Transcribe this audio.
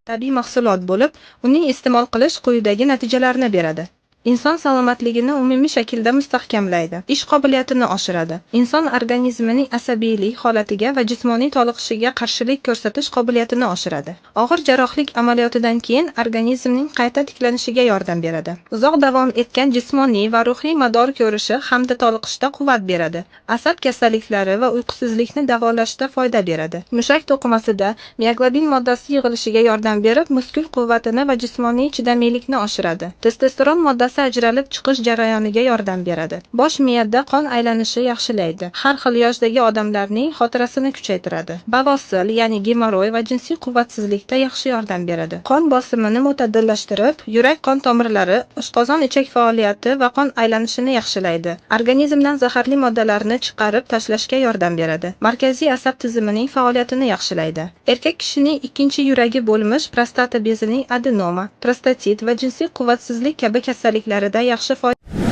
Tabiiy mahsulot bo'lib, uning iste'mol qilish quyidagi natijalarni beradi. Inson salomatligini umumiy shaklda mustahkamlaydi, ish qobiliyatini oshiradi, inson organizmining asabiylik holatiga va jismoniy toliqishiga qarshilik ko'rsatish qobiliyatini oshiradi. Og'ir jarrohlik amaliyotidan keyin organizmning qayta tiklanishiga yordam beradi. Uzoq davom etgan jismoniy va ruhiy mador ko'rishi hamda toliqishda quvvat beradi. Asab kasalliklari va uyqusizlikni davolashda foyda beradi. Mushak to'qimasida mioglobin moddasi yig'ilishiga yordam berib, muskul quvvatini va jismoniy chidamlilikni oshiradi. Testosteron moddasi ajralib chiqish jarayoniga yordam beradi. Bosh miyada qon aylanishi yaxshilaydi. Har xil yoshdagi odamlarning xotirasini kuchaytiradi. Bavosil, ya'ni gemoroy va jinsiy quvvatsizlikda yaxshi yordam beradi. Qon bosimini mo'tadillashtirib, yurak qon tomirlari, oshqozon-ichak faoliyati va qon aylanishini yaxshilaydi. Organizmdan zaharli moddalarni chiqarib tashlashga yordam beradi. Markaziy asab tizimining faoliyatini yaxshilaydi. Erkak kishining ikkinchi yuragi bo'lmish prostata bezining adenoma, prostatit va jinsiy quvvatsizlik kabi kasalliklarida yaxshi foyda